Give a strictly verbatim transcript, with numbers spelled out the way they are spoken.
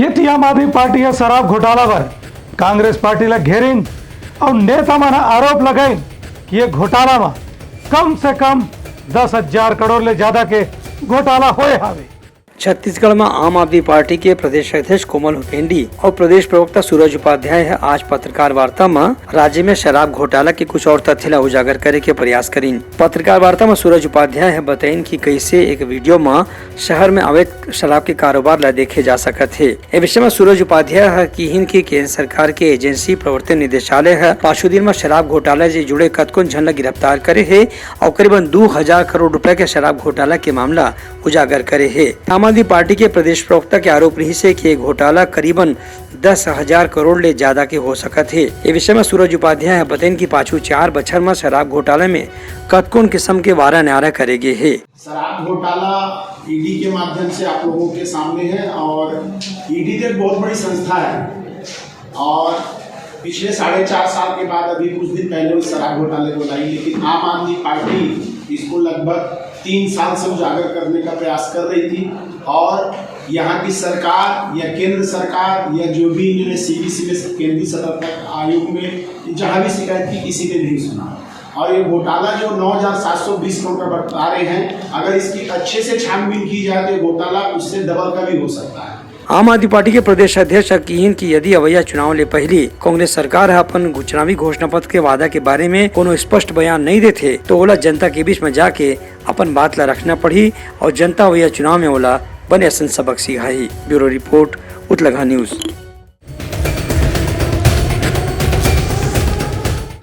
ये थी आम आदमी पार्टी ह शराब घोटाला बर कांग्रेस पार्टी ला घेरिन अउ नेता मन ह आरोप लगाइन कि ये घोटाला म कम से कम दस हजार करोड़ ले ज्यादा के घोटाला होए हावे। छत्तीसगढ़ म आम आदमी पार्टी के प्रदेश अध्यक्ष कोमल हुपेंडी अउ प्रदेश प्रवक्ता सूरज उपाध्याय ह आज पत्रकार वार्ता म राज्य में शराब घोटाला के कुछ और तथ्य ला उजागर करे के प्रयास करिन। पत्रकार वार्ता म सूरज उपाध्याय ह बताइन कि कइसे एक वीडियो म शहर में अवैध शराब के कारोबार ला देखे जा सकत हे। ए विषय म सूरज उपाध्याय ह किहिन कि केंद्र सरकार के एजेंसी प्रवर्तन निदेशालय ह पाछू दिन म शराब घोटाला से जुड़े कतकोन झन ला गिरफ्तार करे हे अउ करीबन दू हजार करोड़ रुपया के शराब घोटाला के मामला उजागर करे हे। आम आदमी पार्टी के प्रदेश प्रवक्ता के आरोप रहिस हे कि ये घोटाला करीबन दस हजार करोड़ ले ज्यादा के हो सकत हे। ए विषय म सूरज उपाध्याय ह बतइन कि पाछू चार बछर म शराब घोटाला में कतकोन किसम के वारा न्यारा करे गे हे। शराब घोटाला ईडी के माध्यम से आप लोगों के सामने है और ईडी तो एक बहुत बड़ी संस्था है और पिछले साढ़े चार साल के बाद अभी कुछ दिन पहले उस शराब घोटाले को लाई, लेकिन आम आदमी पार्टी इसको लगभग तीन साल से उजागर करने का प्रयास कर रही थी और यहाँ की सरकार या केंद्र सरकार या जो भी इन्होंने सीबीसी में केंद्रीय सतर्कता आयोग में जहाँ भी शिकायत की, किसी ने नहीं सुना। और ये घोटाला जो नौ हजार सात सौ बीस करोड़ का बता रहे हैं, अगर इसकी अच्छे से छानबीन की जाए तो ये घोटाला उससे डबल का भी हो सकता है। आम आदमी पार्टी के प्रदेश अध्यक्ष ह किहिन कि यदि अवइया चुनाव ले पहिली कांग्रेस सरकार ह अपन चुनावी घोषणा पत्र के वादा के बारे में कोनो स्पष्ट बयान नइ देथे, तो ओला जनता के बीच में जाके अपन बात ला रखना पड़ही अउ जनता अवइया चुनाव में ओला बने असन सबक सिखाही। Bureau report, Utlagha news.